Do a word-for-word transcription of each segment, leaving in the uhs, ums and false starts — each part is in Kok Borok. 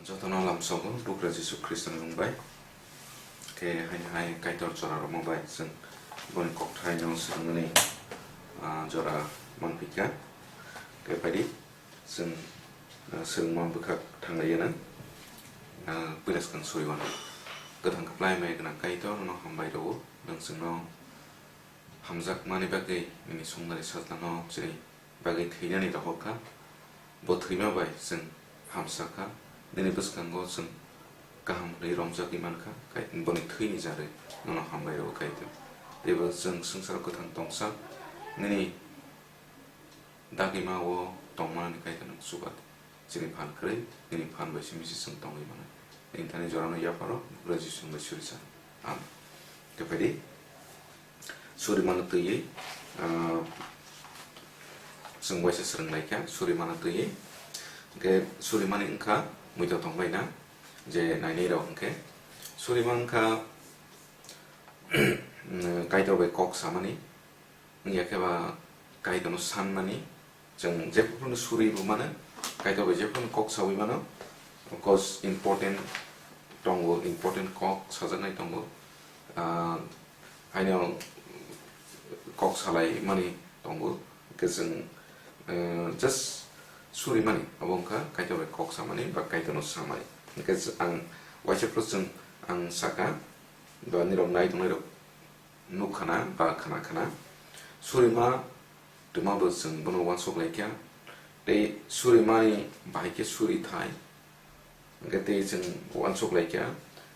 Jotono lamsogo Bukra Jisu Khristoni mung bai. Khe hai hai Kaitor jora rwma bai chwng boni kokthaino swrwngmani, ah, jora manpikha. Khe phaidi chwng, ah, swrwngma bwkhak thanglaiya na, ah, puila swkang suriwano. Kwthang kwplai mai gwnang Kaitor nono hambai rwo, nwng chwngno hamjakmani bagwi nini songmani sajlano chini bagwi thwinani rohor kha. Bo thwima bai chwng hamsa kha. Nini bwskango chwng kaham hwnwi romjagwi man kha, Kai-, boni thwini jarwi nono hambai rwo Kaitor. Teibo chwng swngcharo kwthang tongsa nini dagima o tongmani Kaitor nwng chuba di. Chini phan kwrwi, nini phan bai simi se chwng tongwi mano. Nini thani jorano yapharo, Bukra Jisu bai suri sa. Amen. Khe phaidi, surimano twiwi, ah, chwng waisa swrwng lai kha, surimano twiwi. Hwnkhe surimani wngkha, muitok tong bai na, je nainai rok hwnkhe. Surima wngkha, Kaitor bai kok samani, wngya khe ba Kaitorno sanmani, chwng jephuru suri bo mano, Kaitor bai jephuru kok saui mano, of course important tongo, important kok sajaknai tongo, ah, haino kok salai mani tongo, hwnkhe chwng, eh, just suri mani, abo wngkha Kaitor bai kok samani ba Kaitorno samani. Hwnkhe ang waisa phuru chwng ang saka, ba nirok nai tongnai rok nukha na ba khna khna. Surima twma bo chwng bono uansuk lai kha. Tei surimani bahai khe suri thai. Hwnkhe tei chwng uansuk lai kha,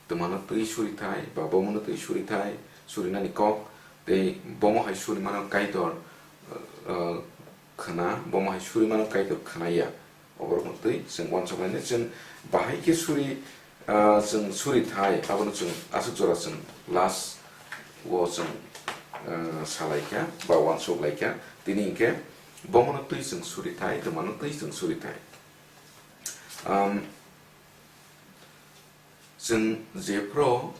twmano twi suri thai, ba bomono twi suri thai, surinani kok, tei bomo hai surimano Kaitor, uh, khna, bomo hai surimano Kaitor khna ya. Oborokno twi chwng uansuk lainai. Chwng bahai khe suri, ah, chwng suri thai, abono chwng aswk jora chwng last o chwng, ah, salai kha ba uansuk lai kha. Tini hinkhe bomono twi chwng suri thai, twmano twi chwng suri thai. Um, Chwng jephru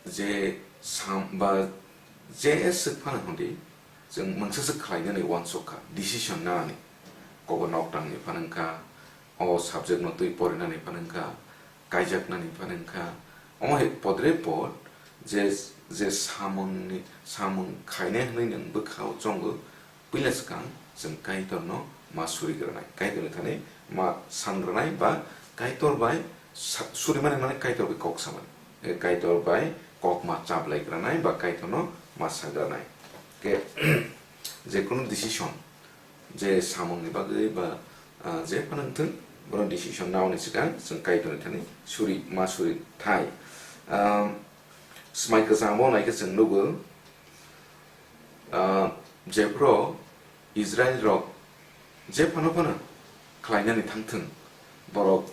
je sam ba je swk phano hwndi, chwng mungsa swk khlainani uansuk kha, decision nanani. Kobo nok tangni phano wngkha, o subject no twi porinani phano wngkha, kaijaknani phano wngkha. Omo hai podre pod je, je samungni, samung khainai hwnwi nwng bwkhao chongo, Puila swkang chwng Kaitorno ma suri granai, Kaitorni thani ma san granai ba Kaitor bai sa-, suri mani mane Kaitor bai kok samani. E, Kaitor bai kok ma chaplai granai ba Kaitorno ma sa granai. Ke, je kunu decision, je samungni bagwi ba, ah, je phano wngthwng, bono decision naoni swkang chwng Kaitorni thani suri, ma suri thai. Ah, Smai kwchangbo naikhe chwng nugo, ah, jephru Israilrok je phano phano khlainani thangthwng, borok,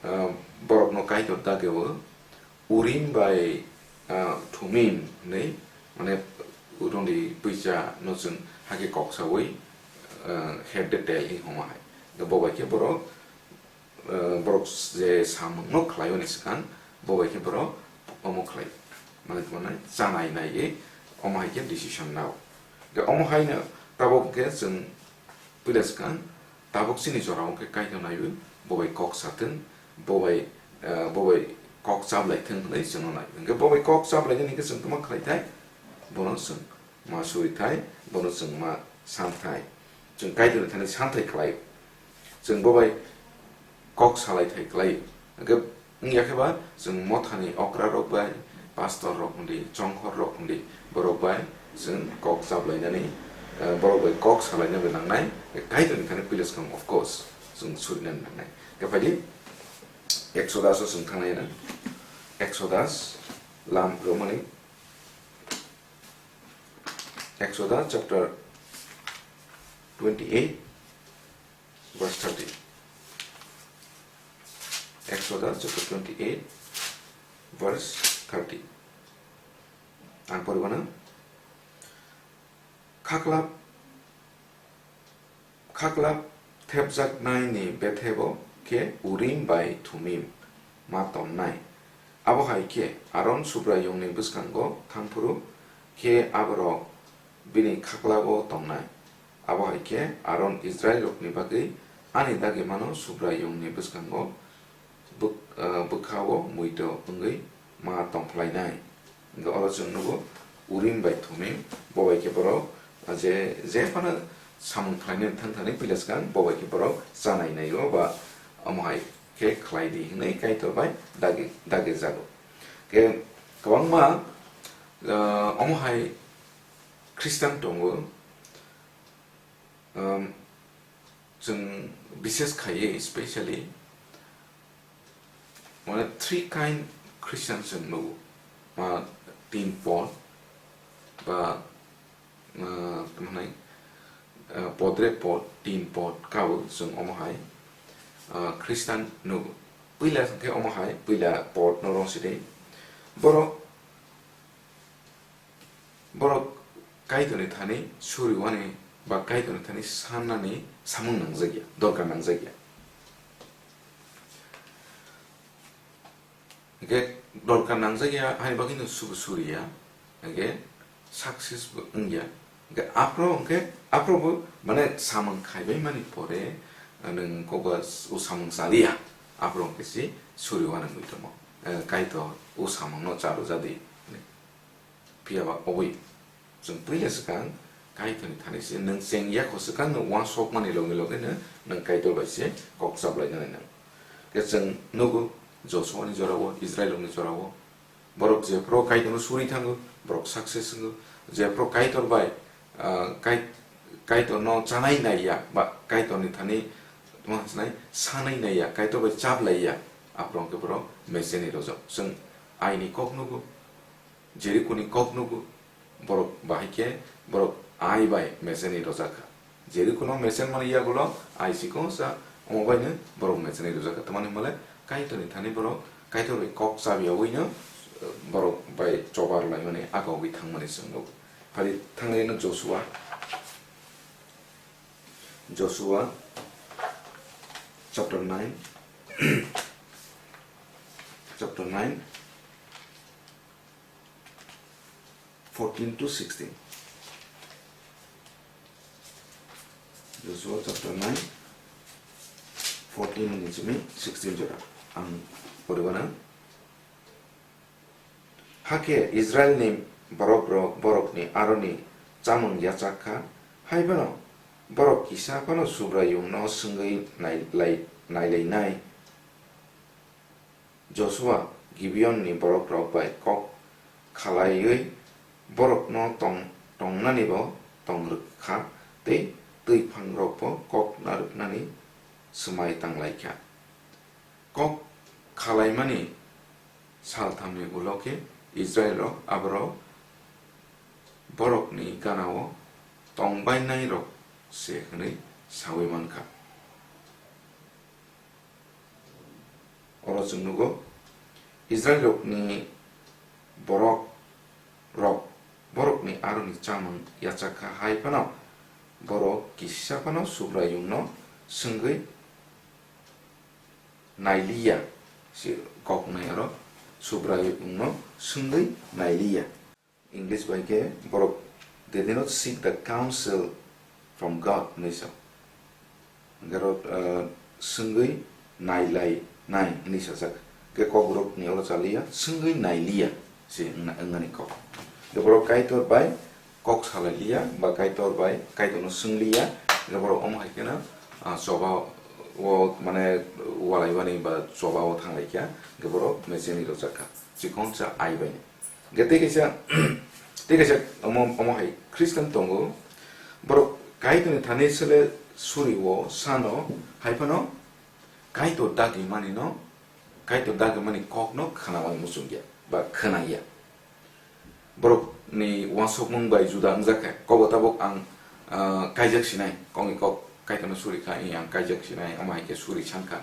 ah, borokno Kaitor dageo Urim bai, ah, Thumim hwnwi, mane, rwngni puisa no chwng hakhe kok saui, ah, head detail hi homa hai. Bo bai khe borok, eh, borok je samungno khlaio ni swkang, bo bai khe borok omo khlai, mane, mane chanai naiwi omo hai khe decision nao. Hwnkhe omo haino tabuk hwnkhe chwng puila swkang, tabuk chini jorao hwnkhe Kaitor naiwi bo bai kok sathwng, bo bai, eh, bo bai kok chablai thwng hwnwi chwngno nai. Hwnkhe bo bai kok chablai nini hwnkhe chwng tamo khlai thai, bono chwng ma suri thai, bono chwng ma san thai. Chwng Kaitorni thani san thai khlai. Chwng bo bai kok salai thai khlai. Hwnkhe wngya khe ba chwng mothani okra rok bai, pastor rok hwndi, chongkhor rok hwndi, borok bai chwng kok chaplainani, eh, borok bai kok salainani nangnai. Kaitorni thani puila swkang, of course, chwng surinani nangnai. Khe phaidi Exodus o chwng thangnai na. Exodus lam romani Exodus chapter twenty-eight, verse thirty. Exodus chapter twenty-eight, verse thirty. Ang poribana. Khaklap Khaklap thepjaknaini bethebo khe Urim bai Thumim ma tonnai. Abo hai khe Aron Subraiyungni bwskango thangphuru khe aborok bini khaklao tongnai. Abo hai khe Aron Israilrokni bagwi ani dagimano Subraiyungni bwskango bwk-, ah, bwkha-o muito wngwi ma tongphlainai. Hwnkhe oro chwng nugo Urim bai Thumim, bo bai khe borok, ah, je, je phano samung khlainani thang thani puila swkang bo bai khe borok chanai nai-o ba omo hai khe khlai di hwnwi Kaitor bai dagi, dagi jago. Khe kwbangma, ah, omo hai Christian tongo, um, chwng bises khaiwi specially, mane, three kind Christian chwng nugo. Ma, tin pod, ba, ah, tamo hwnai, ah, podre pod, tin pod kabo chwng omo hai, ah, Christian nugo. Puila hwnkhe omo hai, puila pod no rong sidi. Borok Borok Kaitorni thani suriwani ba Kaitorni thani sannani samung nangjakya, dorkar nangjakya. Hwnkhe dorkar nangjakya, haini bagwino sugu suriya, hwnkhe success bo wngya. Hwnkhe aphro, hwnkhe aphrobo, mane, samung khaibaimani pore, nwng kokba o samung chaliya, aphro hwnkhe se suriwani muitomo, eh, Kaitor o samungno charwjadi. Phiya ba obwi chwng puila swkang Kaitorni thani se nwng chengya kho swkang no uansukmani loge loge no nwng Kaitor bai se kok chaplainani nang. Khe chwng nugo Joshua ni jorao, Israel rokni jorao, borok jephru Kaitorno suri thango, borok success wngo. Jephru Kaitor bai, ah, Kai-, Kaitorno chanai naiya ba Kaitorni thani tamo hwnai sanai naiya, Kaitor bai chaplaiya, aphro hwnkhe borok mecheni rojak. Chwng aini kok nugo. Jerikoni kok nugo, borok bahai khe borok ai bai mecheni rojak kha. Jerikono mechen mani yagulo ai chikon sa, omo baino borok mecheni rojak kha. Tamani hwnmale Kaitorni thani borok Kaitor bai kok chabiyawi no, eh, borok bai choba rwlaimani agogwi thangmani chwng nugo. Phari thangnaino Joshua, Joshua chapter nine, chapter nine, fourteen to sixteen. Joshua chapter nine, fourteen ni simi sixteen jora. Ang poriwana. Hakhe Israel ni borok rok borok ni aroni chamung yachak kha, hai phano borok kisa phano Subraiyung no swngwi nai-, lai-, nailainai. Joshua Gibeon ni borok rok bai kok khalaiwi borok no tong-, tongnani bo tong rwk kha tei twi phang rok bo kok narwknani swmai tang lai kha. Kok khalaimani salthamni ulo khe Israilrok aborok borokni gana-o tong bainai rok se hwnwi saui man kha. Oro chwng nugo, Israilrokni borok rok borokni aroni chamung yachak kha hai phano borok kisa phano Subraiyungno swngwi nailiya, se kok wngnai oro Subraiyungno swngwi nailiya. English bai khe borok, "They did not seek the counsel from God," hinwi sa. Hwnkhe oro, ah, swngwi nailainai hinwi sajak. Hwnkhe kokborokni oro chaliya, swngwi nailiya se wngna-, wngnani kok. Hwnkhe borok Kaitor bai kok salai liya, ba Kaitor bai, Kaitorno swng liya, hwnkhe borok omo hai kheno, ah, choba o, mane, walai mani ba choba o thang lai kha, hwnkhe borok mecheni rojak kha, chikon cha ai bai. Hwnkhe tei kaisa, tei kaisa omo, omo hai Christian tongo, borok Kaitorni thani sele suri o sano, hai phano Kaitor dagi mani no, Kaitor dagi mani kok no khna bai muchung ya, ba khna ya. Borokni uansukmung bai juda wngjak khe, kokbo tabuk ang, ah, kaijak sinai, kokni kok Kaitorno suri kha, ang kaijak sinai, omo hai khe suri san kha.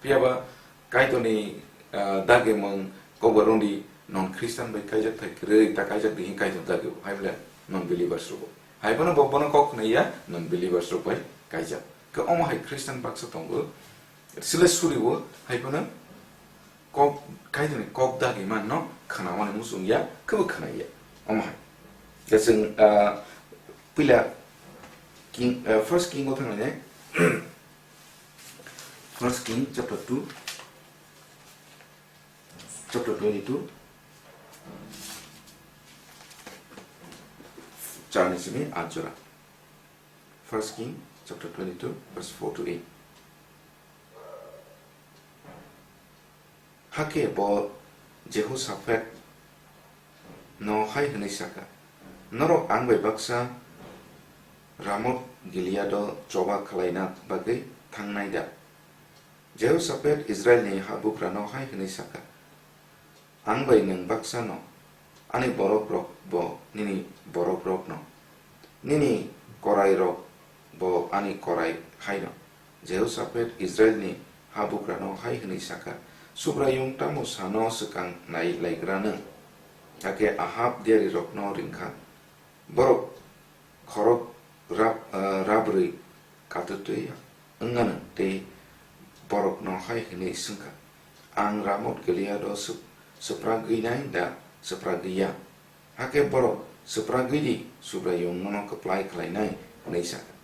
Phiya ba Kaitorni, ah, dagimung kokbo rwdi, non Christian bai kaijak thai kwrwi ta kaijak di hwn Kaitor dagi, hai bole non believers rwbo. Hai bono bo bono kok khna ya, non believers rok bai kaijak. Khe omo hai Christian baksa tongo, sile suri o, hai bono kok, Kaitorni kok dagi manno khna mani muchung ya, khebo khna ya. Omo hai. Da chwng, ah, puila King, ah, First King o thanglainai. First King chapter two. Chapter twenty-two, char ni simi at jora. First King chapter twenty-two, verse four to eight. Hakhe bo Jehoshaphat no hai hwnwi saka, "Norok ang bai baksa Ramot Gileado choba khlaina bagwi thangnai da?" Jehoshaphat Israilni habugrano hai hwnwi saka, "Ang bai nwng baksa no, ani borokrok bo nini borokrok no, nini korairok bo ani korai hai no." Jehoshaphat Israilni habugrano hai hwnwi saka, "Subraiyung tamo sano swkang nai laigra nwng?" Hakhe Ahab diarirokno ringkha, borok khorok rab-, ah, rabrwi katutwi wngmano tei borokno hai hwnwi swngkha, "Ang Ramot Gileado swp-, swpragwinai da swpragwi ya? Hakhe borok, 'Swpragwi di, Subraiyung nono kwplai khlainai,' hwnwi sakha."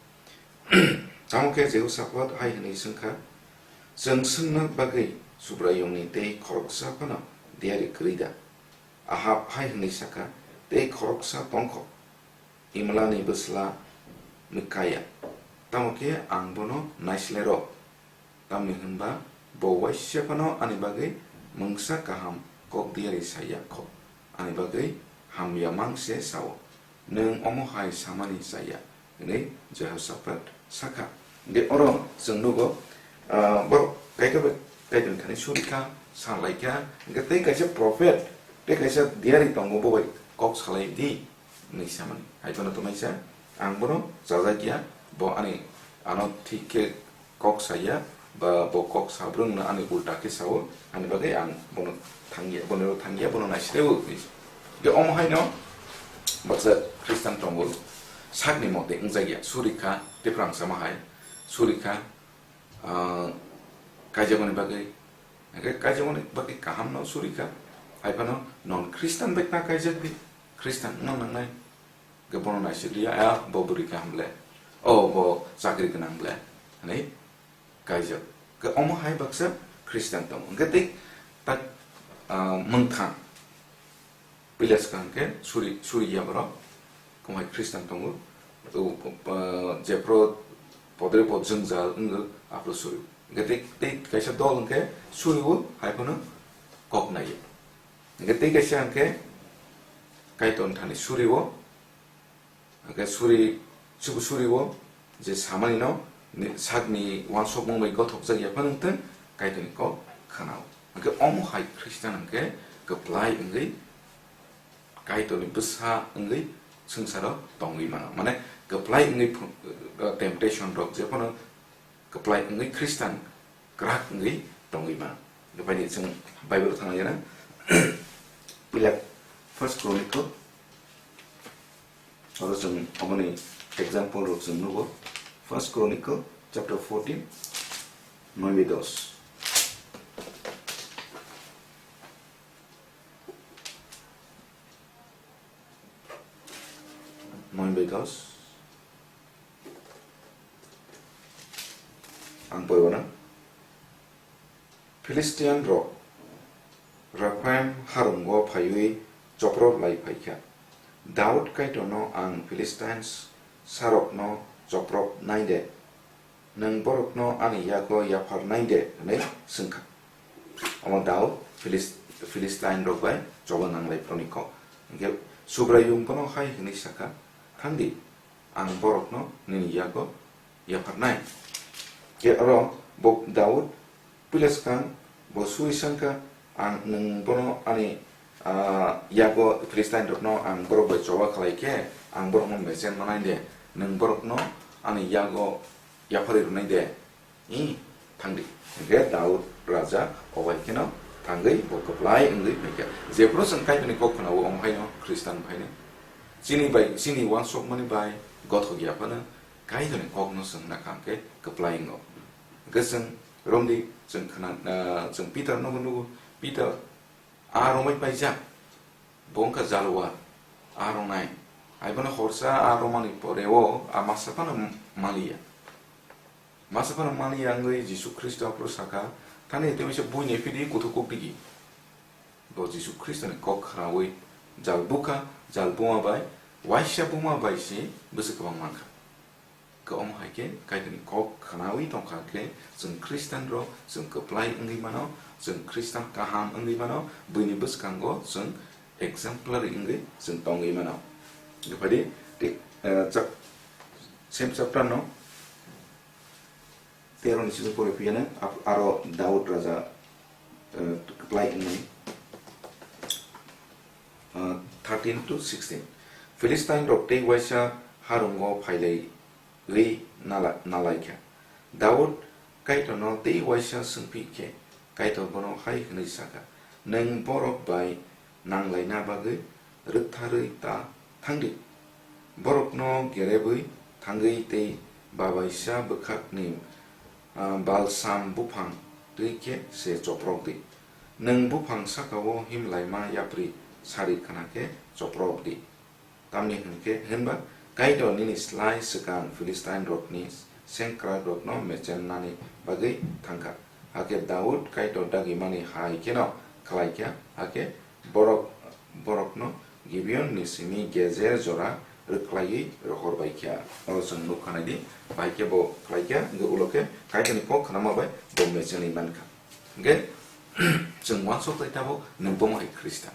Tamo khe Jehoshaphat hai hwnwi swngkha, "Chwng swngna bagwi Subraiyungni tei khoroksa phano diyari kwrwi da?" Ahab hai hwnwi sakha, "Tei khoroksa tongkho, Imlani bwsla Mikaya, tamo khe ang bono naislerok, tamni hwn ba bo waisa phano ani bagwi mungsa kaham kok diyari sa ya kho, ani bagwi hamya mang se sa-o. Nwng omo hai samani cha ya," hwnwi Jehoshaphat sakha. De oro chwng nugo, ah, borok kaitor bai kaitor thani suri kha, sa lai kha, hwnkhe tei kaisa prophet, tei kaisa diyari tongo, bo bai kok salai di, hwnwi samani. Hai phano tongnaisa, ang bono chajak ya, bo ani ano thik khe kok saya, ba bo kok sabrwngno ani ulta khe sao, ani bagwi ang bono thangya, bono thangya, bono naisireo hwnwi. Hwnkhe omo haino baksa Khristan tongo, sakni mote wngjakya, suri kha, tei phrang sama hai, suri kha, ah, kaijakmani bagwi, hwnkhe kaijakmani bagwi kahamno suri kha, hai phano non Khristan bai ta kaijak di, Khristan wngna nangnai. Hwnkhe bono naisik liya, "Ah, bo bwrwi kaham le, oh, bo chakri gwnang le," hwnwi kaijak. Hwnkhe omo hai baksa Khristan tongo. Hwnkhe tei tak, ah, mwngthang Pilaska hwnkhe suri, suri ya borok, omo hai Khristan tongo. O, ah, jephru podre pod jwngjal wngwi aphuru suri. Hwnkhe tei, tei kaisa dol hwnkhe suri-o, hai phano kok nai-o. Hwnkhe tei kaisa hwnkhe Kaitor thani suri-o, hwnkhe suri, chubu suri-o je samani no ni sakni uansukmung bai gothokjak ya phano wngthung, Kaitorni kok khna-o. Hwnkhe omo hai Khristan hwnkhe kwplai wngwi Kaitorni bwsa wngwi swngcharo tongwi mano. Mane kwplai wngwi phu-, temptation rok je phano kwplai wngwi Khristan kwrak wngwi tongwi ma. Hwnkhe chwng Bible thangna yana. Pilak First Chronicle, oro chwng aboni example rok chwng nugo. First Chronicle chapter fourteen, noi bai dos. Noi bai dos. Ang poribo na. Philistine rok Rephaim harungo phaiwi choprop lai phaikha. Daud Kaitorno, "Ang Philistine sarokno choprop nai de, nwng borokno ani yago yapharnai de?" hwnwi swngkha. Omo Daud Philis-, Philistine rok bai choba nanglai phoroni kok. Hwnkhe Subraiyung bono hai hwnwi sakha, "Thang di, ang borokno nini yago yapharnai." Khe oro bo Daud pila swkang, bo suri sangkha, "Ang nwng bono ani, ah, yago Philistine rokno ang borok bai choba khlai khe, ang borokno mechen manai de, nwng borokno ani yago yapharwi rwnai de." I, thang di. Hwnkhe Daud raja obai kheno thangwi bo kwplai wngwi phaikha. Jephru chwng Kaitorni kok khna-o, omo haino Khristan bo haino chini bai, chini uansukmani bai gothok ya phano Kaitorni kokno chwng nakha hwnkhe kwplai wngo. Hwnkhe chwng romdi, chwng khna, ah, chwng Peter nobo nugo. Peter a romwi paijak. Bo wngkha jalwa, a rongnai. Hai bono horsa a romani pore o a masa phano maliya. Masa phano maliya wngwi Jisu Khristo aphuru sakha, "Thani tei waisa buini phidi kuthuk kuk digi." O Jisu Khristoni kok khnaui jal bukha, jal buma bai, waisa buma bai se bwswk kwbang mankha. Khe omo hai khe Kaitorni kok khnaui tongkha khe chwng Khristian rok chwng kwplai wngwi mano, chwng Khristian kaham wngwi mano, buini bwskango chwng exemplary wngwi chwng tongwi mano. Khe phai di, te, eh, chap-, same chapter no, tero ni simi pore phiyana, ap-, aro Daud raja, eh, kwplai wngmani. Eh, thirteen to sixteen. Philistine rok tei waisa harungo phailaiwi nala-, nalaikha. Daud Kaitorno tei waisa swngphi khe, Kaitor bono hai hwnwi sakha, "Nwng borok bai nanglaina bagwi rwktharwi ta thangdi. Borokno gerebwi thangwi tei babaisa bwkhakni, ah, balsam buphang twi khe se choprok di. Nwng buphang saka-o himlaima yapri sari khna khe choprok di. Tamni hwn khe, hwnba Kaitor nini slai swkang Philistine rokni sengkrak rokno mechenani bagwi thangkha." Hakhe Daud Kaitor dagimani hai kheno khlai kha, hakhe borok, borokno Gibeon ni simi Gezer jora rwkhlaiwi rohor bai kha. Oro chwng nuk kha nai di, bai khe bo khlai kha, hwnkhe ulo khe Kaitor ni kok khnama bai bo mechenwi man kha. Hwnkhe chwng uansuk tai tabuk nwng bomo hai Khristan.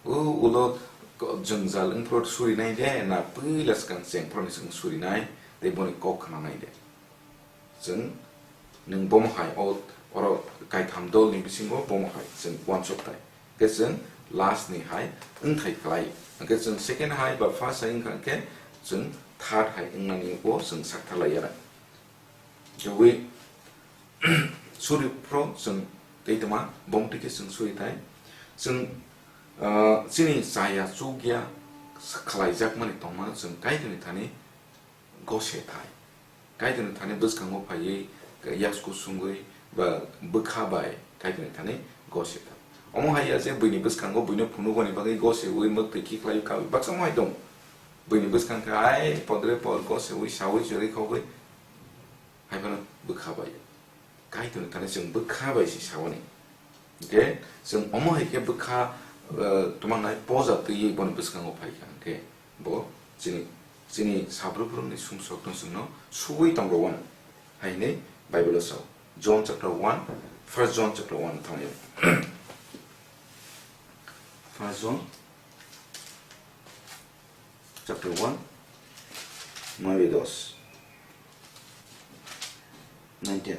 O ulo ko-, jwngjal wngphuru surinai de, na puila swkang chengphuru ni swkang surinai, tei boni kok khnanai de. Chwng nwng bomo hai, o, oro kaitham dol ni bisingo bomo hai chwng uansuk tai. Hwnkhe chwng last ni hai wngthai khlai. Hwnkhe chwng second hai ba first hai wngkha khe chwng third hai wngnani bo chwng saktharlaiya na. Jogwi suri phro chwng tei tongma, bongtwi khe chwng suri thai. Chwng, ah, chini chaya chukya khlaijakmani tongmano chwng Kaitorni thani gose thai. Kaitorni thani bwskango phaiwi yasku sungwi ba bwkha bai Kaitorni thani gose thai. Omo hai ya je buini bwskango buino phunukmani bagwi gosewi mwktwi khiklaiwi kawi baksa omo hai tongo. Buini bwskang khe ai podre pod gosewi sawi chwrwi khogwi hai phano bwkha bai. Kaitorni thani chwng bwkha bai se sawani. Hwnkhe chwng omo hai khe bwkha, eh, twmannai poja twiwi boni bwskango phai kha, hwnkhe bo chini, chini sabrubrum ni sumsok no chwngno sugwi tong rw-ano hai hinwi Bible o sao. John chapter one, First John chapter one thangwi. First John chapter one, noi bai dos, nine, ten.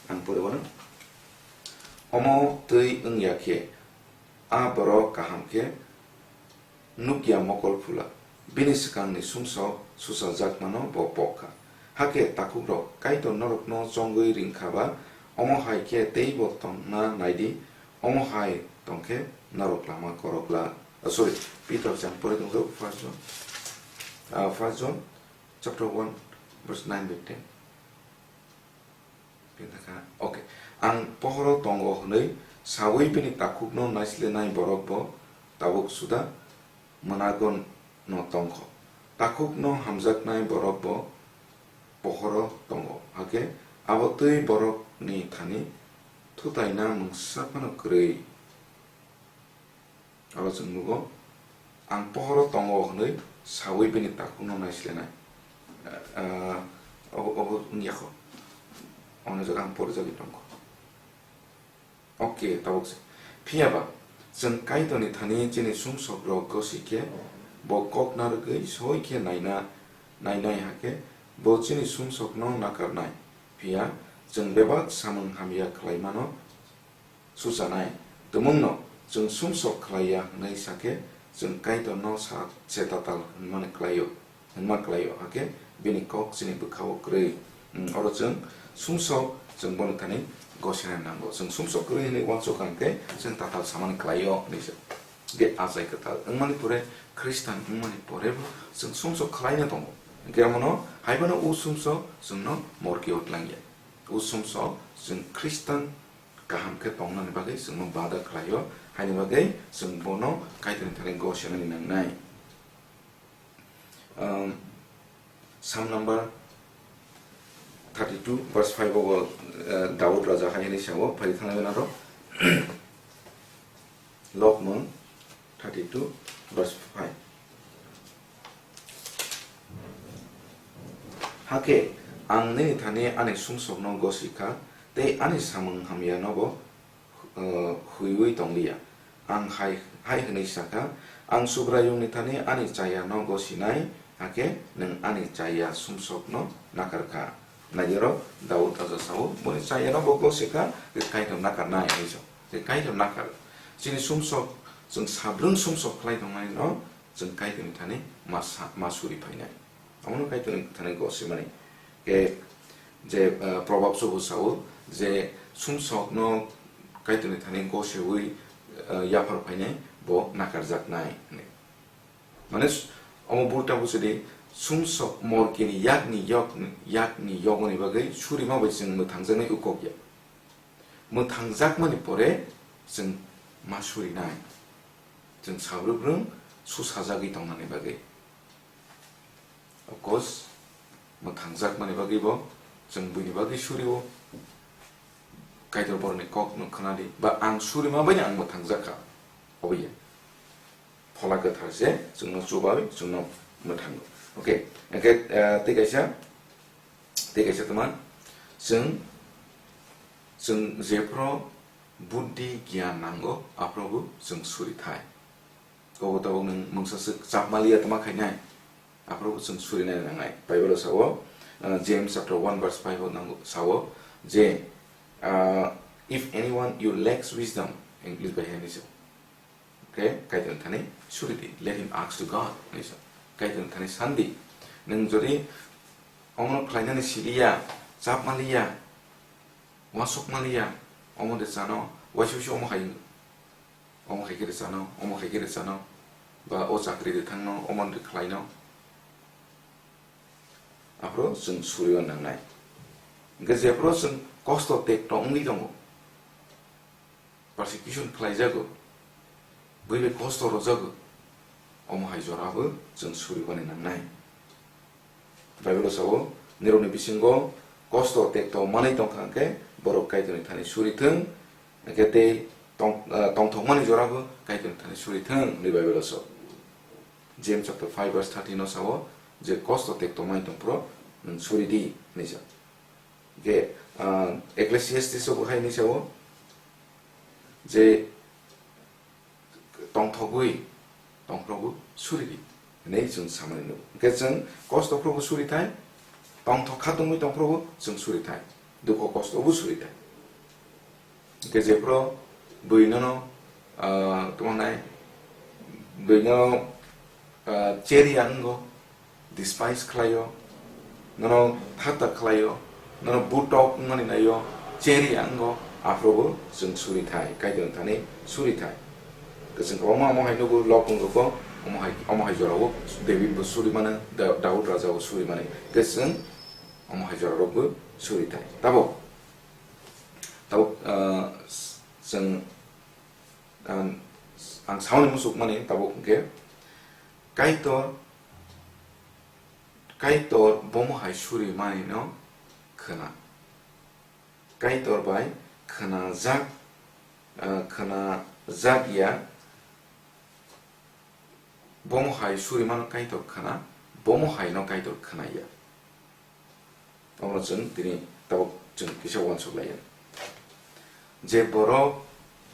Ang pore wano. Omo twi wngya khe, a borok kaham khe nukya mokol phula, bini swkangni sumsok suchajakmano bo pok kha. Hakhe takhukrok, Kaitor norokno chongwi ring kha ba, omo hai khe teibo tongna nai di, omo hai tong khe norok lama korok glak. Oh, sorry, Peter chang pore tongjago, First John. Ah, First John chapter one, verse nine bai ten. Penta kha, okay. Ang pohoro tongo hwnwi sawi bini takhukno naislenai borok bo tabuk suda mwnago no tongkho. Takhukno hamjaknai borok bo pohoro tongo. Hakhe abo twi borokni thani thutaina mungsa phano kwrwi. Abo chwng nugo, ang pohoro tongo hwnwi sawi bini takhukno naislenai. Ah, obo, obo wngya kho. Ono jaga ang porijagwi tongkho. Okay, tabuk se. Phiya ba, chwng Kaitorni thani chini sumsokrok gosi khe, bo kok narwgwi soi khe naina, nainai hakhe, bo chini sumsokno nakarnai. Phiya, chwng bebak samung hamya khlaimano suchanai. Tumungno chwng sumsok khlaiya hwnwi sakhe, chwng Kaitorno sa-, se tatal hwnmani khlaio, hwnma khlaio, hakhe bini kok chini bwkhao kwrwi. Hmm, oro chwng sumsok, chwng bono thani gosina nango. Chwng sumsok kwrwi hwnwi uansuk kha hwnkhe, chwng tatal samani khlaio hwnwi se. Hwnkhe achai kwtal wngmani pore, Khristan wngmani pore bo chwng sumsok khlaina tongo. Hwnkhe omono haiphano o sumsok chwngno morkeo tlangya. O sumsok chwng Khristan kaham khe tongnani bagwi chwngno bada khlaio, haini bagwi chwng bono Kaitorni thani gosinani nangnai. Um, Psalm number thirty-two, verse five o, uh, Daud raja hai hwnwi sao, phai thangwi naro. Lobmung thirty-two verse five. Hakhe ang nini thani ani sumsokno gosi kha, tei ani samung hamyanobo, eh, huiwi tong liya. Ang hai, hai hwnwi sa kha, "Ang Subraiyungni thani ani chayano gosinai, hakhe nwng ani chaya sumsokno nakar kha." Naiyorok Daud raja sao, boni chayano bo gosi kha, tei Kaitor nakarnai hwnwi sa. Tei Kaitor nakar. Chini sumsok, chwng sabrwng sumsok khlai tongnaino chwng Kaitorni thani ma sa-, ma suri phainai. Omono Kaitorni thani gosimani. Khe je, eh, Proverbs o bo sao je sumsokno Kaitorni thani gosiwi, eh, yaphar phainai bo nakarjaknai hwnwi. Mane s-, omo burta buchidi sumsok morkini yakni yok, yakni yogoni bagwi surima bai chwng mwthangjaknai ukokya. Mwthangjakmani pore chwng ma surinai. Chwng sabrwk rwng susajagwi tongnani bagwi. Of course, mwthangjakmani bagwi bo chwng buini bagwi surio. Kaitor borokni kokno khwnadi, ba ang surima baino ang mwthangjak kha. Oboya. Phola kwthar se chwngno chubawi chwngno mwthango. Okay, hwnkhe, eh, tei kaisa, tei kaisa tongma, chwng, chwng jephru buddhi giyan nango, aphrubo chwng suri thai. Obo tabuk nwng mungsa swk chapmaliya tongma khainai, aphrubo chwng surinai nangnai. Bible o sao, uh, James chapter one verse five o nango, sao je, uh, "If anyone you lacks wisdom," English bai hai ni se. Okay, Kaitor thani suri di, "Let him ask to God," ni se. Kaitor thani sandi. Nwng jodi omono khlainani siliya, chapmaliya, wasuk maliya, omo de chano, waisa waisa omo hai, omo hai khe de chano, omo hai khe de chano, ba o chakri de thangno, omo de khlaino. Aphro chwng suriyo nangnai. Hwnkhe jephru chwng kosto tekto wngwi tongo, persecution khlaijago, buibai kosto rwjago, omo hai jorabo chwng suribani nangnai. Bible o sao, "Nirokni bisingo kosto tekto manwi tongkha hwnkhe borok Kaitorni thani suri thung, hwnkhe tei tong-, ah, tongthokmani jorabo Kaitorni thani suri thung," hwnwi Bible o sao. James chapter five verse thirteen o sao je, "Kosto tekto manwi tongphuru nwng suri di," hwnwi sa. Hwnkhe, ah, Ecclesiastes o bo hai hwnwi sao je, tongthogwi tongphrogo suri di hwnwi chwng samani nugo. Hwnkhe chwng kosto phrogo suri thai, tongthok kha tongwi tongphrogo chwng suri thai, dukho kosto bo suri thai. Hwnkhe jephru bwino, ah, tongmani bwino, ah, cheri ang wngkha, despise khlaio, nono thata khlaio, nono butok wngmani naio, cheri ang wngkha, aphrobo chwng suri thai, Kaitor thani suri thai. Kwchwng kwbangma omo hai nugo, Lobmung rokbo omo hai, omo hai jorao David bo suri mano, Da-, Daud raja bo suri mani. Kwchwng omo hai jorarokbo suri thai. Tabuk, tabuk, ah, chwng, ah, ang samani muchukmani tabuk hwnkhe, Kaitor, Kaitor bomo hai suri manino khwna. Kaitor bai khwnajak, ah, khwnajak ya, bomo hai suri mano Kaitor khwna, bomo hai no Kaitor khwna ya. Omo chwng tini tabuk chwng kisa uansuk lai ya. Je borok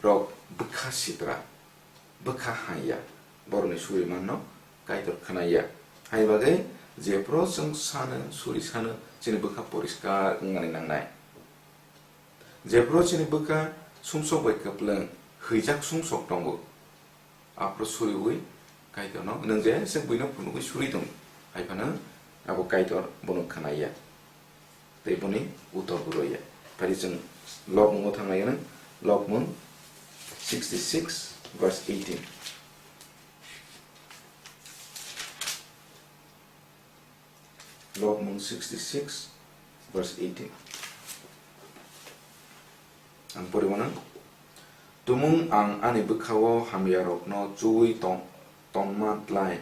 rok bwkha sitra, bwkha hai ya, borokni suri manno Kaitor khwna ya. Hai bagwi jephru chwng sano, suri sano, chini bwkha poriskar wngmani nangnai. Jephru chini bwkha sumsok bai kwplwng hwijak sumsok tongo, aphru suriwi Kaitorno, nwng je se buino phunugwi suri tong, hai phano abo Kaitor bono khwna ya. Tei boni utor bo rw ya. Phari chwng Lobmungo thang lai gana, Lobmung sixty-six verse eighteen. Lobmung sixty-six verse eighteen. Ang pori mano. Tumung ang ani bwkhao hamyarokno chuwi tong-, tongma tlai,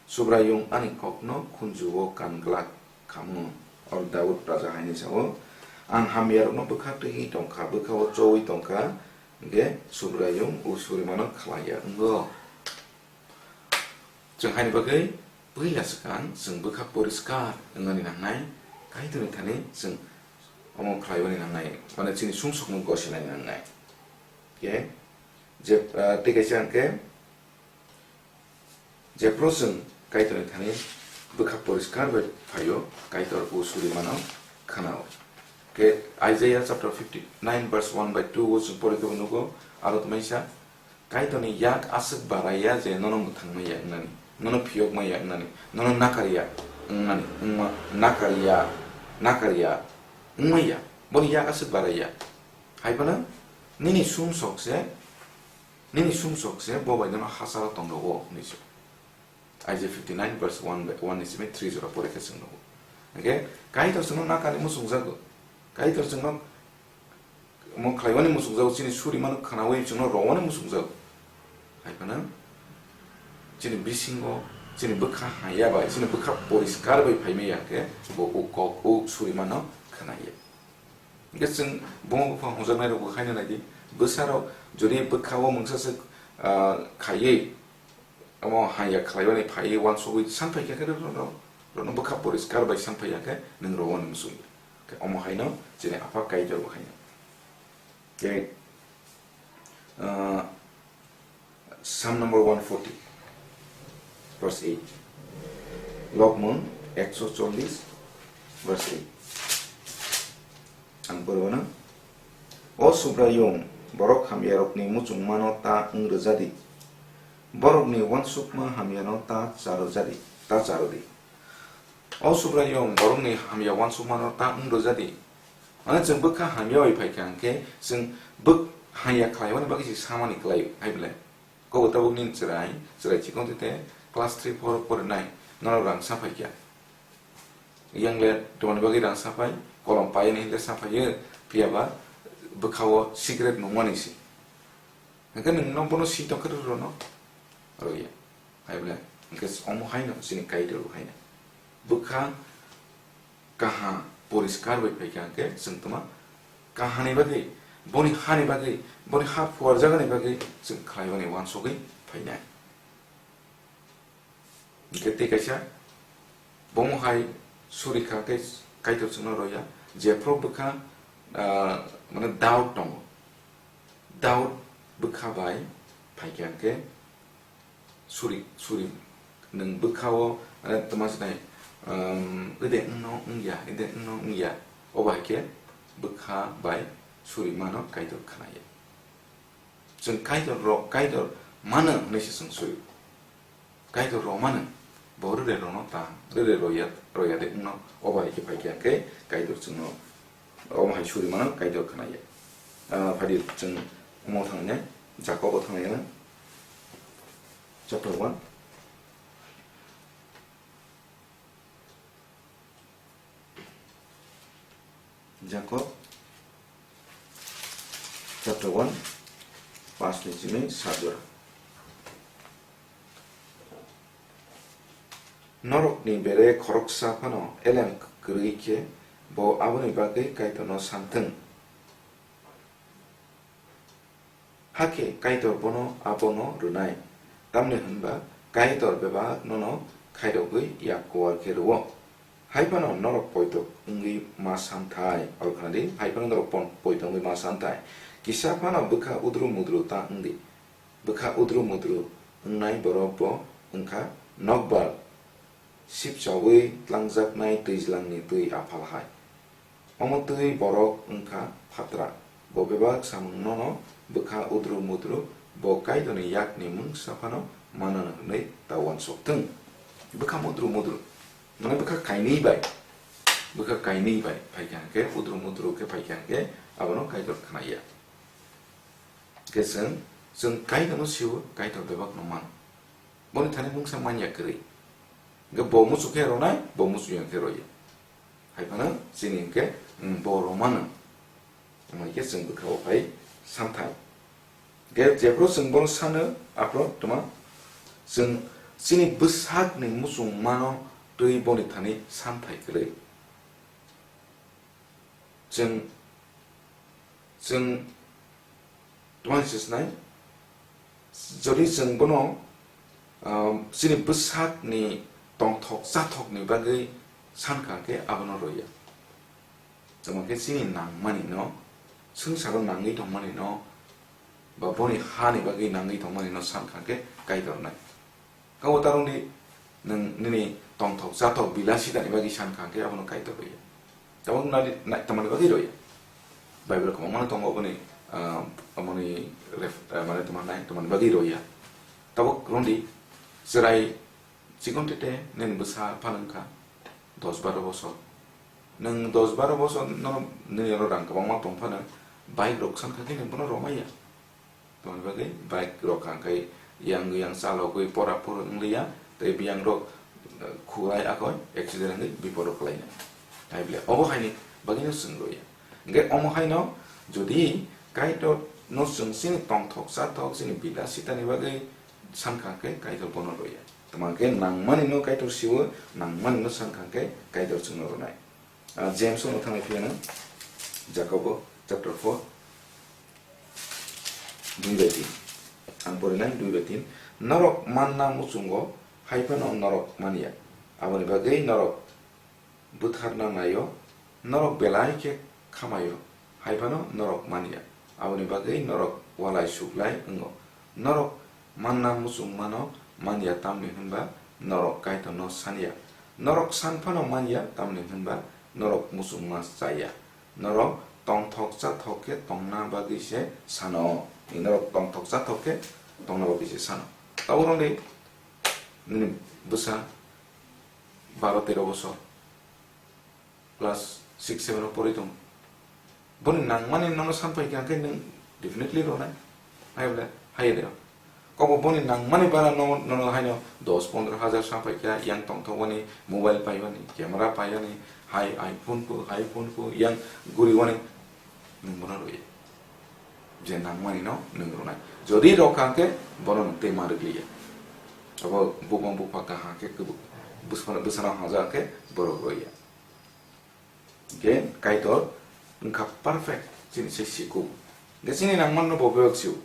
Subraiyung ani kokno khunjuo kan glak khamu. Oro Daud raja haini sao, "Ang hamyarokno bwkha twiwi tongkha, bwkhao chowi tongkha, Hwnkhe Subraiyung o surimano khlai ya wngo. Chwng haini bagwi puila swkang chwng bwkha poriskar wngnani nangnai, Kaitorni thani chwng omo khlaiwani nangnai, mane chini sumsokno gosinani nangnai. Hwnkhe je, ah, tei kaisa hwnkhe, Jephru chwng Kaitorni thani bwkha poriskar bai phaio, Kaitor o surimano khwnao. Khe Isaiah chapter fifty nine verse one by two o chwng porikhe bo nugo, aro tongmani sa, Kaitorni yak aswk baraiya je nono mwthangmaya wngnani, nono phiyokmaya wngnani, nono nakarya wngnani, wngma, nakarya, nakarya wngmaya, boni yak aswk baraiya. Hai phano nini sumsok se Nini sumsok se bo bai nono hachalo tong rwo, hwnwi se. Isaiah fifty nine verse one by, one ni simi three jora pore khe chwng nugo. Hwnkhe Kaitor chwngno nakarni muchungjago. Kaitor chwngno omo khlaiwani muchungjago, chini surimano khwnawi chwngno rowani muchungjago. Hai phano chini bisingo, chini bwkha hamya bai, chini bwkha poriskar bai phaimaya khe bo o kok, o surimano khwnaya. Hwnkhe chwng buma buphang hwnjaknairokbo khaina naidi, bwsarok jodi bwkha-o mungsa se, ah, khaiwi, omo hamya khlaiwani phaiwi uansugwi san phaikha khe rwrwno, rwrwno bwkha poriskar bai san phaiya khe nwng rowani muchungya. Khe omo haino chini Apha Kaitorbo haino. Khe, ah, Psalm number one forty, verse eight. Lokmung ekso chollis, verse eight. Ang poribo na. O Subraiyung, borok hamyarokni muchungmano ta wng rwja di. Borokni uansukma hamyano ta cha rwja di, ta cha rw di. O Subraiyung, borokni hamya uansukmano ta wng rwja di. Mane chwng bwkha hamya bai phaikha hwnkhe chwng bwk-, hamya khlaiwani bagwi se samani kwlai hai belai. Kok tabuk nini chwrai, chwrai chikon tete class three four porinai, norok rang sa phaikha. Yang le tomoni bagwi rang sa phai, kolom paiya ni hinle sa phaiyo, phiya ba bwkha-o secret nungmani se. Hwnkhe nwng no bono si tongkhe rw rw no rw ya. Hai bole, hwnkhe omo haino chini Kaitor bo haino. Bwkha kaha poriskar bai phaikha hwnkhe chwng tma kahani bagwi, boni hani bagwi, boni ha phuarjagani bagwi chwng khlaiwani uansugwi phainai. Hwnkhe tei kaisa, bomo hai suri kha khe Kaitor chwngno roya, jephru bwkha, ah, mane doubt tongo. Doubt bwkha bai phaikha hwnkhe suri, suri nwng bwkha-o, mane tma sinai, um, ede wngno wngya, ede wngno wngya, obo hai khe bwkha bai suri mano Kaitor khwnaya. Chwng Kaitor ro-, Kaitor mano hwnwi se chwng sui. Kaitor romano bo rwrwi rono ta, rwrwi roya, roya de wngno, obo hai khe phaikha hwnkhe Kaitor chwngno omo hai suri mano Kaitor khwnaya. Ah, phadi chwng omo thangnai, Jakobo thangnai na. Chapter one. Jakob chapter one, paanch ni simi saat jora. Norokni bere khoroksa phano elem kwrwi khe bo aboni bagwi Kaitorno san thung. Hakhe Kaitor bono abono rwnai, tamni hwn ba Kaitor bebak nono khairogwi yak kuar khe rwo. Hai phano norok poito wngwi ma san thai, oro khna di, hai phano norok pon-, poito wngwi ma san thai. Kisa phano bwkha udru mudru ta wng di. Bwkha udru mudru wngnai borok bo wng kha nokbar sipchaui tlangjaknai twijlangni twi aphal hai. Omo twi borok wng kha phatra. Bo bebak samung nono bwkha udru mudru, bo Kaitorni yakni mungsa phano manano hwnwi ta uansuk thung. Bwkha mudru mudru, mane bwkha kainwi bai, bwkha kainwi bai phaikha hwnkhe, udru mudru khe phaikha hwnkhe, abono Kaitor khna ya. Hwnkhe chwng, chwng Kaitorno sio, Kaitor bebakno mano. Boni thani mungsa man ya kwrwi. Hwnkhe bo muchuk khe rwnai, bo muchuk ya khe rw ya. Hai phano chini hwnkhe, mm, bo rw mano. Omo hai khe chwng bwkha-o phai san thai. Hwnkhe jephru chwng bono sano, aphru tma chwng chini bwsakni muchungmano twi boni thani san thai kwrwi. Chwng, chwng Tamo se sinai, jodi chwng bono, um, chini bwsakni tongthok chathokni bagwi sankha khe abono roya. Tamo khe chini nangmani no, swngcharo nangwi tongmani no, ba boni hani bagwi nangwi tongmani no sankha khe Kaitor nai. Kabo ta rwngdi, nwng nini tongthok chathok bilasitani bagwi sankha khe abono Kaitor roya. Tabuk nadi, na-, tamani bagwi roya. Bible kwbangmano tongo oboni, ah, aboni ref-, ah, mane tongma nai, tamani bagwi roya. Tabuk rwngdi, chwrai chikon tete nini bwsa phan wngkha dos baro bosor. Nwng dos baro bosor no nini oro rang kwbangma tong phano bike rok sankha khe nwng bono romaya. Tongni bagwi bike rok hangkai yang yang chalogwi pora poro wngliya, tei biyang rok, eh, khulai akoi accident wngwi biporo kwlainai. Hai bole obo haini bagwino chwng roya. Hingke omo haino jodi Kaitor no chwng chini tongthok chathok chini bida sitani bagwi sankha khe Kaitor bono roya. Tamo khe nangmani no Kaitor siwo, nangmani no sankha khe Kaitor chwngno ronai. Ah, James no thangwi phiyano, Jakobo chapter four, dui bai tin. Ang porinai dui bai tin. Norok manna muchungo hai phano norok manya. Aboni bagwi norok butharna naio, norok belai khe khamaio, hai phano norok manya. Aboni bagwi norok walai suklai wngo. Norok manna muchungmano manya tamni hwnba norok Kaitorno sanya. Norok san phano manya tamni hwnba norok muchungma chaya. Norok tongthok chathok khe tongna bagwi se sano. Norok tongthok chathok khe tongna bagwi se sano. Tabuk rwngdi nini bwsa baro tero bosor, class six seven o porwi tongo. Boni nangmani nono san phai kha khe nwng definitely ronai. Hai bole, hai de. Kobo boni nangmani bara no, nono haino dos pondro hajar san phai kha, yang tongthok boni mobile paiyani, camera paiyani, hai iPhone ko, iPhone ko, yang guri wani nwng bono rwi. Je nangmani no nwng ronai. Jodi rok kha khe bono nwng tei ma rwgliya. Abo bukong bukpha kaham khe kwbuk bwsano, bwsano haja khe borok roya. Hingke Kaitor wngkha perfect, chini se sikuk. Hingke chini nangman no bo bebak sio.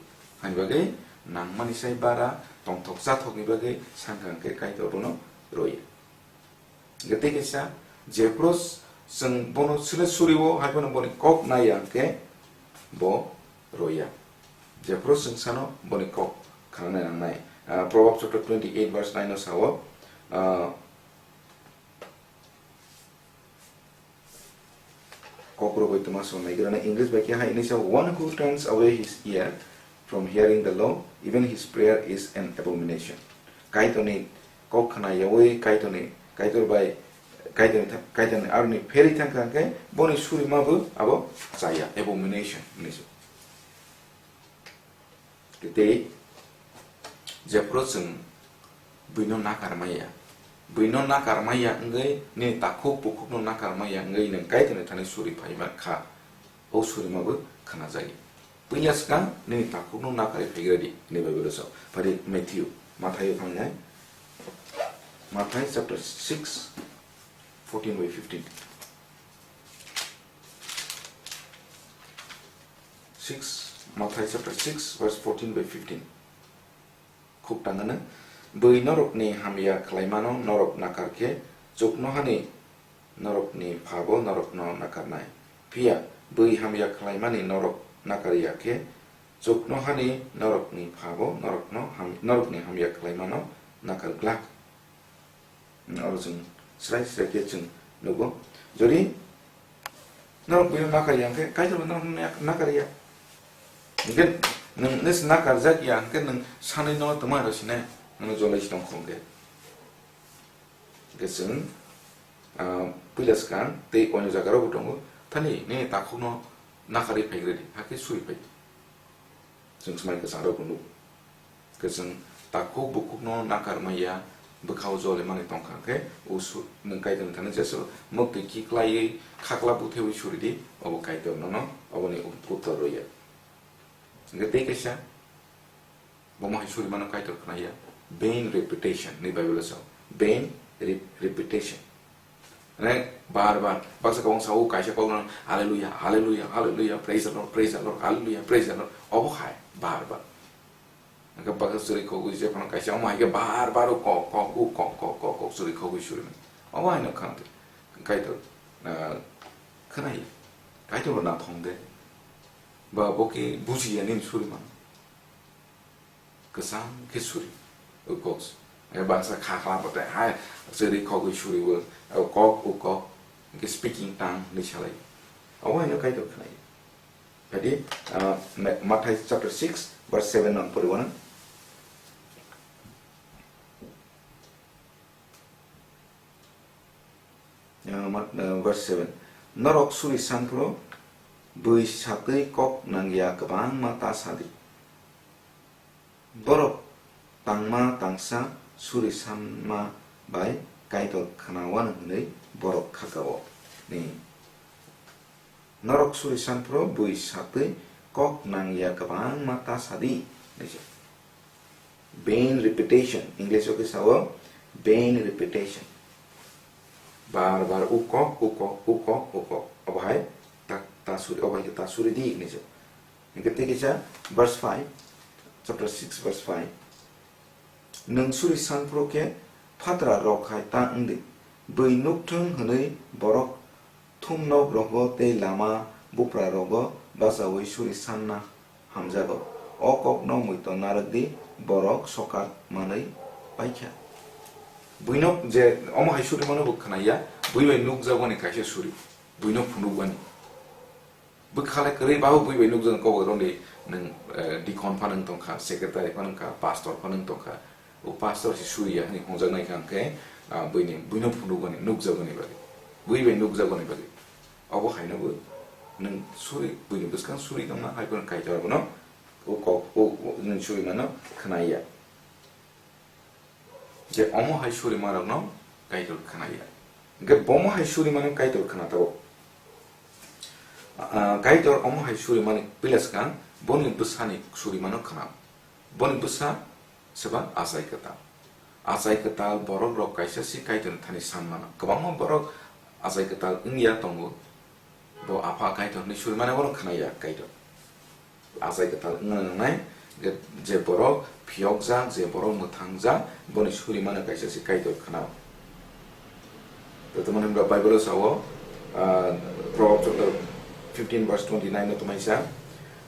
Hani bagwi nangmani sai bara tongthok chathokni bagwi sankha hingke Kaitor bono roya. Hingke tei kaisa jephuru chwng bono sile suriwo hai phano boni kok naiya hingke bo roya. Jephuru chwng sano boni kok khananai nangnai. Ah, Proverbs chapter twenty-eight verse nine o sao, ah, Kokrok bai tongma song nai gana English bai khe hai hinwi sa, "One who turns away his ear from hearing the law, even his prayer is an abomination." Kaitorni kok khna yaui Kaitorni, Kaitor bai, Kaitorni tha-, Kaitorni aroni pherwi thangkha khe boni surima bo abo chaya, abomination hinwi sa. Tei jephuru chwng buino nakar maya, buino nakar maya wngwi nini takhuk bukhukno nakar maya wngwi nwng Kaitorni thani suri phaima kha, o surima bo khna jagwi. Puila swkang nini takhukno nakarwi phaigra di, hinwi Bible-o sao. Phari Matthew, Mathaio thangnai. Mathai chapter six, fourteen by fifteen. Six, Mathai chapter six, verse fourteen by fifteen. Khuk tangana, bui norokni hamya khlaimano norok nakar khe, chuknohani norokni phabo norokno nakarnai. Phiya bui hamya khlaimani norok nakar ya khe, chuknohani norokni phabo norokno ham-, norokni hamya khlaimano nakar glak. Oro chwng srai srai khe chwng nugo. Jodi norok buino nakar ya hwnkhe, Kaitor bo norokno yak-, nakar ya. Hwnkhe nwng nisi nakar jak ya hwnkhe nwng sanwi no tongma rw sinai, nwng jolai si tong kho hwnkhe. Hwnkhe chwng, ah, puila swkang tei oino jaga rok bo tongo. Thani nini takhuk no nakarwi phaigra di, hakhe suri phai di. Chwng swmai kwchang rok bo nugo. Khe chwng takhuk bukhukno nakar maya, bwkhao joli manwi tongkha khe, o su-, nwng Kaitorni thani jesa mwktwi kiklaiwi khakla buthewi suri di, obo Kaitor nono oboni ut-, uttor rw ya. Hwnkhe tei kaisa, bomo hai suri mano Kaitor khna ya, vain repetition ni Bible-o sao, vain re-, repetition. Mane bar bar, baksa kwbang sao kaisa kok no, "Hallelujah, hallelujah, hallelujah, praise the Lord, praise the Lord, hallelujah, praise the Lord." Obo hai, bar bar. Hwnkhe baksa chwrwi khogwi je phano kaisa omo hai khe bar bar o kok, kok, o kok, kok, kok, kok, chwrwi khogwi suri mano. Obo hai no khana twi. Kaitor, ah, khwnai. Kaitor bo nathong de. Ba bo khe buji ya nini suri mano. Kwchang khe suri, o kok. E bangsa kha kha bo tei hai chwrwi khogwi suri o, o kok, o kok. Hwnkhe speaking tongue hinwi salai. Obo haino Kaitor khwnai. Phai di, ah, Ma-, Mathai chapter six, verse seven ang pori wana. Ah, ma-, ah, verse seven. Norok suri san phuru bui satwi kok nangya kwbangma ta sadi. Borok tangma tangsa suri sanma bai Kaitor khwnawano hwnwi borok khakao. Ni. Norok suri san phuru bui satwi kok nangya kwbangma ta sadi, hinwi se. Vain repetition, English o khe sao vain repetition. Bar bar ukok, ukok, ukok, ukok. Obo hai ta, ta suri, obo hai khe ta suri di, hinwi se. Hingke tei kisa verse five, chapter six, verse five. Nwng suri san phuru khe phatra rok hai ta wng di. Bui nuk thung hwnwi borok thumnok rogo tei lama bupra rogo bachaui suri sanna hamjago. O kokno muiton narwk di, borok sokar manwi paikha. Buino je omo hai suri mano bo khwnaya, bui bai nukjagoni kaisa suri, buino phunukbani. Bwkha le kwrwi babu bui bai nukjagoni kok rwdi, nwng, eh, deacon phano wng tongkha, secretary phano wngkha, pastor phano wng tongkha. O pastor se suriya hinwi hwnjaknai kha hwnkhe, ah, buini, buino phunukgani, nukjagoni bagwi. Bui bai nukjagoni bagwi. Obo haino bo nwng suri, buini bwskang suri tongma, hai phano Kaitor bono o kok, o, o, nwng suri mano khwnaya. Je omo hai surimarokno Kaitor khwnaya. Hwnkhe bomo hai surimano Kaitor khwna tabuk. Ah, Kaitor omo hai surimani puila swkang boni bwsani surimano khwnao. Boni bwsa swba achai kwtal. Achai kwtal borokrok kaisa se Kaitorni thani san mano. Kwbangma borok achai kwtal wngya tongo. Bo Apha Kaitor hinwi surimani bono khwnaya Kaitor. Achai kwtal wngna nangnai, je, je borok phiyokjak, je borok mwthangjak, boni surimano kaisa se Kaitor khwnao. To, tamoni hwnba Bible-o sao, ah, Proverbs chapter fifteen verse twenty-nine-o tongmisa,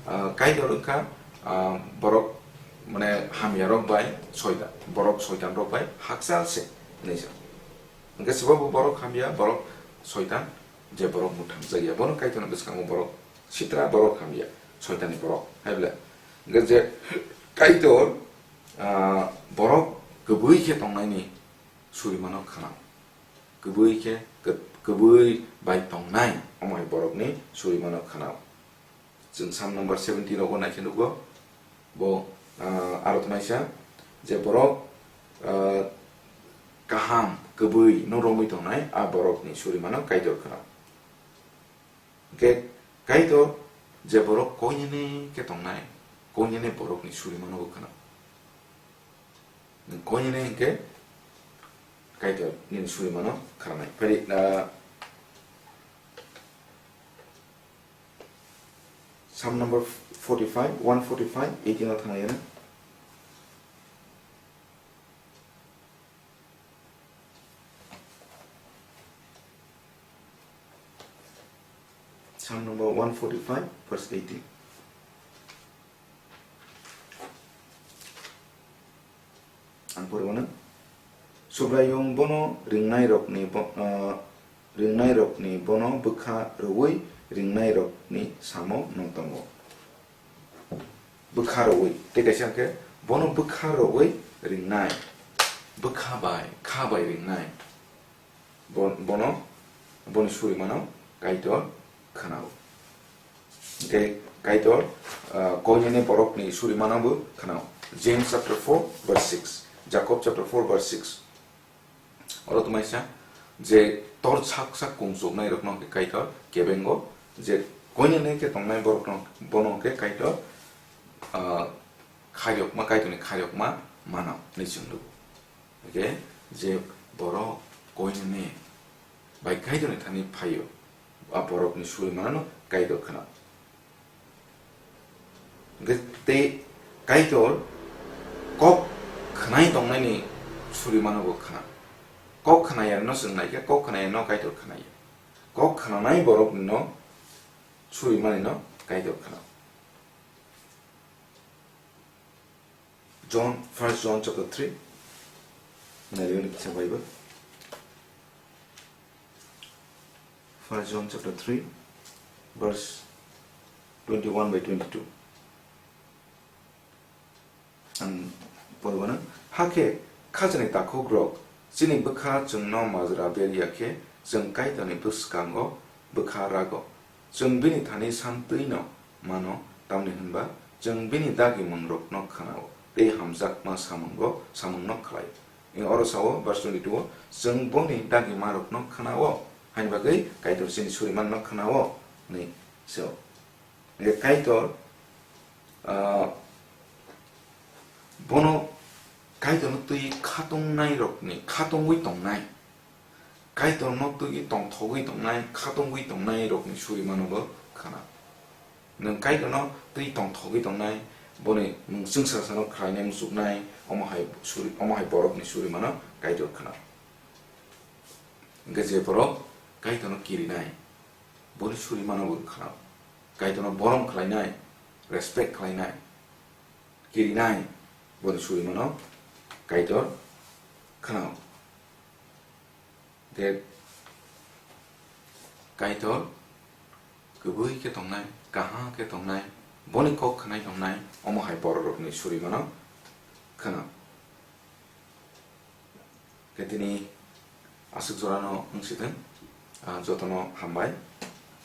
ah, Kaitor wngkha, ah, borok, mane, hamyarok bai soitan, borok soitanrok bai hakchal se, hinwi sa. Hwnkhe swbabo borok hamya, borok soitan, je borok mwthangjakya, bono Kaitorni bwskango borok sitra, borok hamya, soitanni borok, hai ble. Hwnkhe je Kaitor, ah, borok kwbwi khe tongnaini surimano khwnao. Kwbwi khe, kw-, kwbwi bai tongnai, omo hai borokni surimano khwnao. Chwng Psalm number seventy rogo naikhe nukgo, bo, ah, aro tongnaisa je borok, ah, kaham kwbwi no romwi tongnai, a borokni surimano Kaitor khwnao. Hwnkhe Kaitor je borok koinene khe tongnai, koinene borokni surimano bo khwnao. Nwng koinene hwnkhe Kaitor nini surimano khwnanai. Phai, ah, Psalm number forty-five, one forty-five, eighteen o thangna yano. Psalm number one forty-five, verse eighteen. Ang pori mano. Subraiyung bono ringnairokni bo-, ah, ringnairokni bono bwkha rwui ringnairokni samo no tongo. Bwkha rwui, tei kaisa hwnkhe bono bwkha rwui ringnai. Bwkha bai, kha bai ringnai. Bo-, bono, boni surimano Kaitor khwnao. Hwnkhe Kaitor, ah, koinene borokni surimano bo khwnao. James chapter four verse six, Jakob chapter four verse six. Oro tongmaisa je tor sak sak kung chuknai rokno hwnkhe Kaitor kebengo, je koinene khe tongnai borokno, bono hwnkhe Kaitor, ah, khairokma, Kaitorni khairokma mano hinwi chwng rwo. Hwnkhe je borok koinene bai Kaitorni thani phaio, a borokni surimanano Kaitor khna. Hwnkhe tei Kaitor kok khnai tongnaini surimano bo khna. Kok khnayarno chwng naikhe, kok khnayarno Kaitor khnaya. Kok khnanai borokno surimanino Kaitor khna. John, First John chapter three. Nai rwgwni kisa Bible. First John chapter three, verse twenty-one by twenty-two. Ang poribano, hakhe khajani takhukrok, chini bwkha chwngno majra ber ya khe, chwng Kaitorni bwskango bwkha rago. Chwng bini thani santwino mano, tamni hwnba chwng bini dagimungrokno khnao tei hamjakma samungo, samungno khlaio. Oro sao, verse twenty-two o, "Chwng boni dagimarokno khnao, haini bagwi Kaitor chini surimanno khnao," hwnwi sao. Hwnkhe Kaitor, ah, bono Kaitorno twi khatungnairokni, khatungwi tongnai, Kaitorno twi tongthogwi tongnai, khatungwi tongnairokni surimano bo khna. Nwng Kaitorno twi tongthogwi tongnai, boni mwng chwngsarsano khlainai muchuknai, omo hai suri-, omo hai borokni surimano Kaitor khna. Hwnkhe je borok Kaitorno kirinai, boni surimano bo khna. Kaitorno borom khlainai, respect khlainai, kirinai, boni surimano Kaitor khna. Hwnkhe Kaitor kwbwi khe tongnai, kaham khe tongnai, boni kok khnai tongnai, omo hai bororokni surimano khna. Khe tini aswk jorano wng si thung, ah, jotono hambai.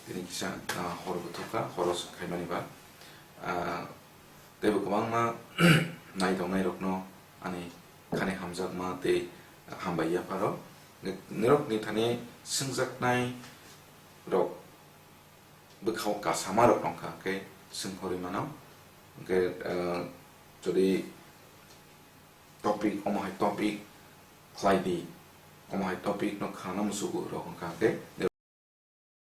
Tini kisa, ah, hor bwthok kha, horo khaimani ba. Ah, teibo kwbangma naitongnai rokno ani khani hamjakma tei hambai yapharo. Nirokni thani swngjaknai rok bwkhao kasama rok tongkha, khe swng horwi mano. Hwnkhe, ah, jodi topic, omo hai topic khlai di, omo hai topic no khana musugo rok wngkha, hwnkhe